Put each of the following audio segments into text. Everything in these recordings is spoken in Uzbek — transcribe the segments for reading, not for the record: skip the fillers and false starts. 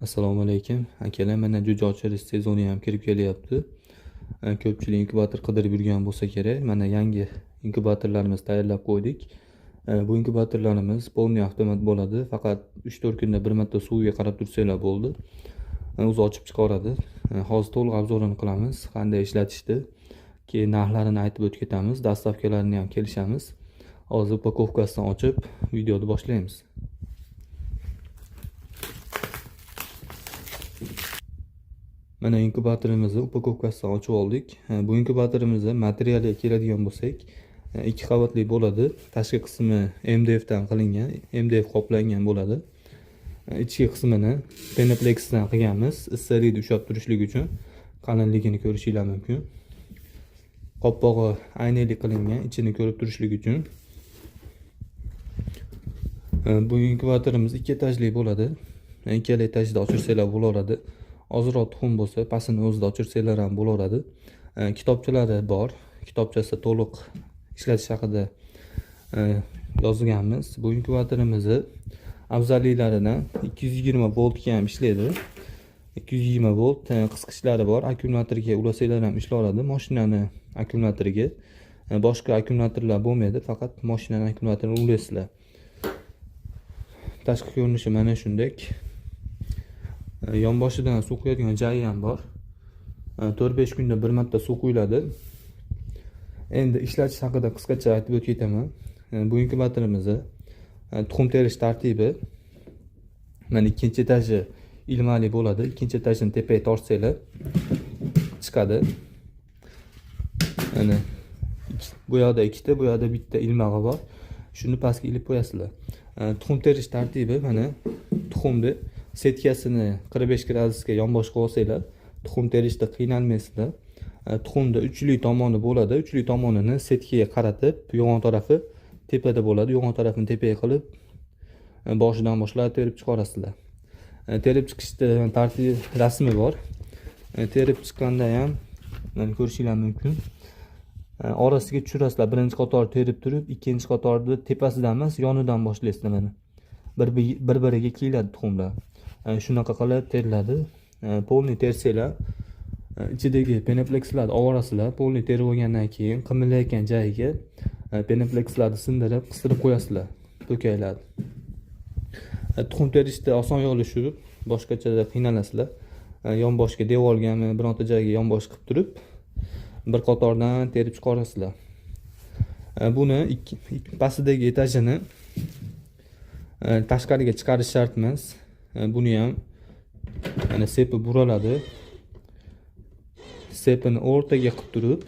Assalomu alaykum akalar, mana jo'ja ochirish sezoni ham kirib kelyapti. Ko'pchilik inkubator qidirib yurgan bo'lsa kerak. Mana yangi inkubatorlarimizni tayyorlab qo'ydik. Bu inkubatorlarimiz полный avtomat bo'ladi. Faqat 3-4 kunda bir marta suvga qarab tursanglar bo'ldi. O'zi ochib chiqaradi. Hozir to'liq obzorini qilamiz, qanday ishlatishni, keyin narxlarini aytib o'tib ketamiz, dastavkalarini ham kelishamiz. Hozir upakovkasini ochib videoni boshlaymiz. Mana inkubatorimizni upakovkasidan ochib oldik. Bu inkubatorimizni materialiga keladigan bo'lsak, 2 qavatli bo'ladi. Tashqi qismi MDF dan qilingan, MDF qoplangan bo'ladi. Ichki qismini penoplexdan qilganmiz, issiqlikni ushlab turishligi uchun. Qalinligini ko'rishinglar mumkin. Qopqog'i aynali qilingan, ichini ko'rib turishlik uchun. Bu inkubatorimiz 2 etajli bo'ladi. Ikkala etajda ochirsanglar bo'laveradi. Ozroq tuxum bo'lsa, pastini o'zida ochirsanglar ham bo'laveradi. Kitobchalari bor. Kitobchasi to'liq ishlatish haqida yozganmiz. Bu inkubatorimizni afzalliklaridan 220 voltga ham ishlaydi. 220 volt qisqichlari bor. Akkumulyatorga ulasanglar ham ishlayveradi. Mashinani akkumulyatoriga. Boshqa akkumulyatorlar bo'lmaydi, faqat mashinani akkumulyatorini ulaysizlar. Tashqi ko'rinishi mana shunday. Yonboshidan suv quyadigan joyi ham bor. 4-5 kunda bir marta suv quyiladi. Endi ishlatish haqida qisqacha aytib o'tib ketaman. Bu inkubatorimizni tuxum terish tartibi mana ikkinchi etaji ilmali bo'ladi. Ikkinchi etajini tepaga tortsanglar chiqadi. Mana bu yoqda ikkita, bu yoqda bitta ilmog'i bor. Shuni pastga ilib qo'yasizlar. Tuxum terish tartibi mana tuxumni setkasini 45 gradusga yonbosh qilib olsanglar, tuxum terishda qiynalmaysizlar. Tuxumda uchli tomoni bo'ladi. Uchli tomonini setkaga qaratib, yo'g'on tarafi tepada bo'ladi. Yo'g'on tarafini tepaga qilib, boshidan boshlab terib chiqarasizlar. Terib chiqishda tartib rasmi bor. Terib chiqqanda ham mana ko'rishinglar mumkin. Orasiga tushirasizlar. Birinchi qator terib turib, ikkinchi qatorni tepasidan emas, yonidan boshlaysizlar mana. Bir-biriga kiyiladi tuxumlar. Shunaqa qilib teriladi. Polniy tersanglar, ichidagi penoplexlarni oborasizlar. Polniy terib olgandan keyin qimillayotgan joyiga penoplexlarni sindirib, qistirib qo'yasizlar. Po'kaylarni. Tuxum terishda oson yo'li shu, boshqachada qiynalasizlar. Yonboshga devorgami, bironta joyga yonbosh qilib turib, bir qatordan terib chiqarasizlar. Buni pastidagi etajini tashqariga chiqarish shart emas. Buni ham mana sepi buraladi. Sepini o'rtaga qilib turib,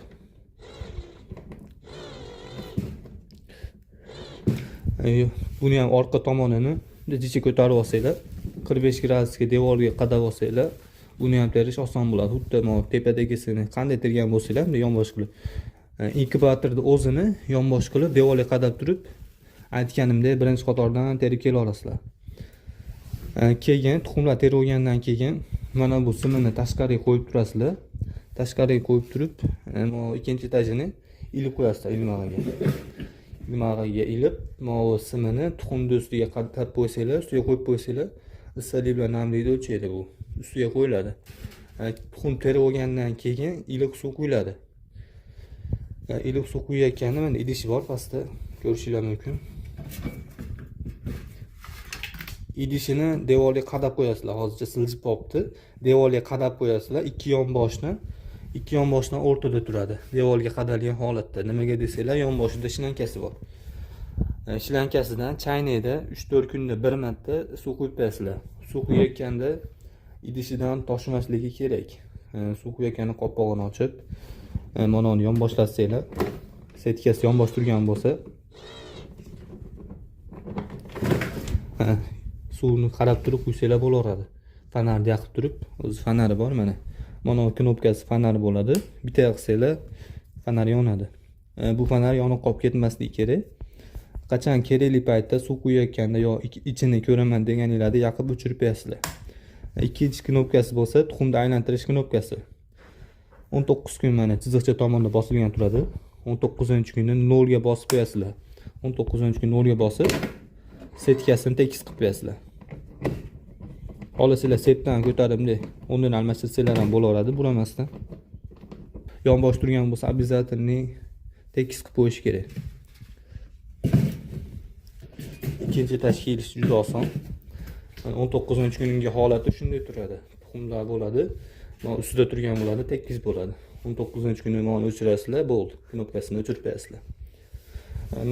buni ham orqa tomonini jicha ko'tarib olsanglar, 45 gradusga devorga qadab olsanglar, buni ham terish oson bo'ladi. Xuddi mana tepadagisini qanday tergan bo'lsanglar, bunday yonbosh qilib, inkubatorni o'zini yonbosh qilib devorga qadab turib, aytganimdek birinchi qatordan terib kela olasizlar. Keyin tuxumlar terib olgandan keyin mana bu simini tashqariga qo'yib turasizlar. Tashqariga qo'yib turib, mana ikkinchi etajini ilib qo'yasizlar ilmog'iga. Ilmog'iga ilib, mana bu simini tuxumni ustiga qadab qo'ysanglar, ustiga qo'yib qo'ysanglar, issiqlik bilan namlikni o'lchaydi bu. Ustiga qo'yiladi. Tuxum terib olgandan keyin iliq suv quyiladi. Iliq suv quyayotganda mana idishi bor pastda, ko'rishinglar mumkin. Idishini devorga qadab qo'yasizlar. Hozircha siljib qolibdi. Devorga qadab qo'yasizlar. Ikki yonboshni, ikki yonboshdan o'rtada turadi. Devorga qadalgan holatda. Nimaga desanglar, yonboshida shlankasi bor. Shlankasidan chaynakda 3-4 kunda bir marta suv quyib qo'yasizlar. Suv quyayotganda idishidan toshmasligi kerak. Suv quyayotganda qopqog'ini ochib, mana uni yonboshlatsanglar, setkasi yonbosh turgan bo'lsa, suvni qarab turib quysanglar bo'laveradi. Fonarni yoqib turib, o'zi fonari bor mana. Mana bu knopkasi fonar bo'ladi. Bitta yoqsanglar fonar yonadi. Bu fonar yonib qolib ketmasligi kerak. Qachon kerakli paytda suv quyayotganda yo ichini ko'raman deganinglarda yoqib o'chirib qo'yasizlar. Ikkinchi knopkasi bo'lsa tuxumni aylantirish knopkasi. 19 kun mana chiziqcha tomonda bosilgan turadi. 19-kuni nolga bosib qo'yasizlar. 19-kun nolga bosib setkasini tekis qilib qo'yasizlar. Xohlasanglar sepdan ko'tarib bunday o'rnini almashtirsanglar ham bo'laveradi buramasdan. Yonbosh turgan bo'lsa, обязательно tekis qilib qo'yish kerak. Ikkinchi etajga kelish juda oson. 19-kungi holati shunday turadi. Tuxumlar bo'ladi. Mana ustida turgan bo'ladi, tekis bo'ladi. 19-kuni mana o'chirasizlar, bo'ldi. Knopkasini o'chirib qo'yasizlar.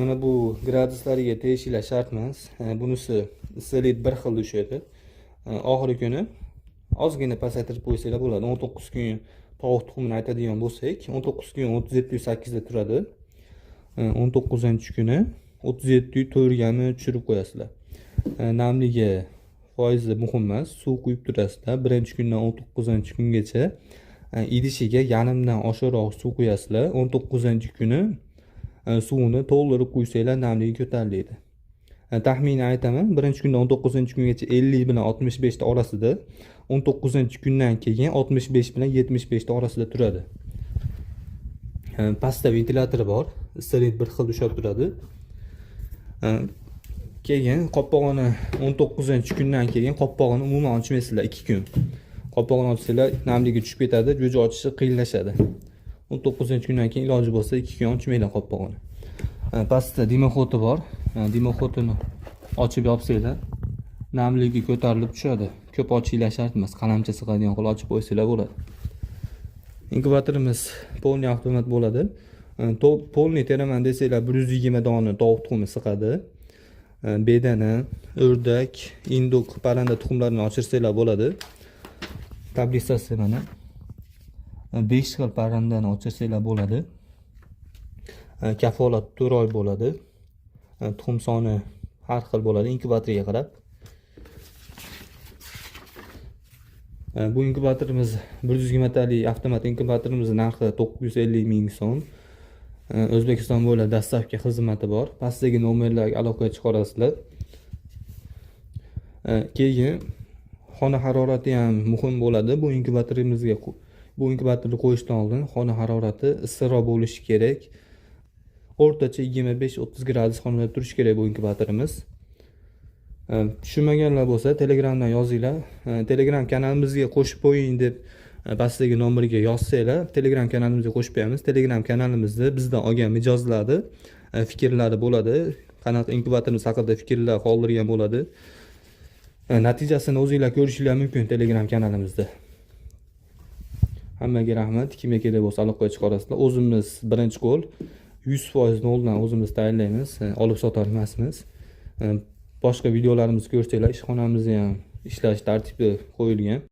Mana bu graduslariga tegishinglar shart emas. Bunisi issiqlik bir xil tushadi. Oxirgi kuni ozgina pasaytirib qo'ysanglar bo'ladi. 19 kun tovuq tuxumini aytadigan bo'lsak, 19 kun 37,8 da turadi. 19-kuni 37,4 gami tushirib qo'yasizlar. Namligi foizi muhim emas, suv quyib turasizlar. Birinchi kundan 19-kungacha idishiga yarimdan oshiqroq suv quyasizlar. 19-kuni suvni to'ldirib quysanglar, namligi ko'tariladi. Taxminan aytaman, birinchi kundan 19-kungacha 50 bilan 65 ta orasida, 19-kundan keyin 65 bilan 75 ta orasida turadi. Pastda ventilyatori bor, issiqlik bir xil ushlab turadi. Keyin qopqog'ini 19-kundan keyin qopqog'ini umuman ochmaysizlar 2 kun. Qopqog'ini ochsanglar, namligi tushib ketadi, jo'ja ochishi qiyinlashadi. 19-kundan keyin iloji bo'lsa 2 kun ochmanglar qopqog'ini. Pastda дымоход i bor. Дымоход ini ochib yopsanglar, namligi ko'tarilib tushadi. Ko'p ochinglar shart emas, qalamcha sig'adigan qilib ochib qo'ysanglar bo'ladi. Inkubatorimiz полный avtomat bo'ladi. Полный teraman desanglar, 120 dona tovuq tuxumi sig'adi. Bedana, o'rdak, индюк, parranda tuxumlarini ochirsanglar bo'ladi. Tablitsasi mana. 5 xil parrandani ochirsanglar bo'ladi. Kafolat 4 oy bo'ladi. Tuxum soni har xil bo'ladi inkubatorga qarab. Bu inkubatorimiz 120 talik avtomat inkubatorimiz narxi 950 ming so'm. O'zbekiston bo'ylab доставка xizmati bor. Pastdagi nomerlarga aloqaga chiqarasizlar. Keyin xona harorati ham muhim bo'ladi. Bu inkubatorimizga bu inkubatorni qo'yishdan oldin xona harorati issiqroq bo'lishi kerak. O'rtacha 25-30 gradus xonada turishi kerak bu inkubatorimiz. Tushunmaganlar bo'lsa, Telegramdan yozinglar. Telegram kanalimizga qo'shib qo'ying deb pastdagi nomerga yozsanglar, Telegram kanalimizga qo'shib qo'yamiz. Telegram kanalimizda bizdan olgan mijozlarni fikrlari bo'ladi. Qanaqa inkubatorimiz haqida fikrlar qoldirgan bo'ladi. Natijasini o'zinglar ko'rishinglar mumkin Telegram kanalimizda. Hammaga rahmat. Kimga kerak bo'lsa, aloqaga chiqarasizlar. O'zimiz birinchi qo'l 100% noldan o'zimiz tayyorlaymiz. Olib sotar emasmiz. Boshqa videolarimizni ko'rsanglar, ishxonamizni ham ishlash tartibi qo'yilgan.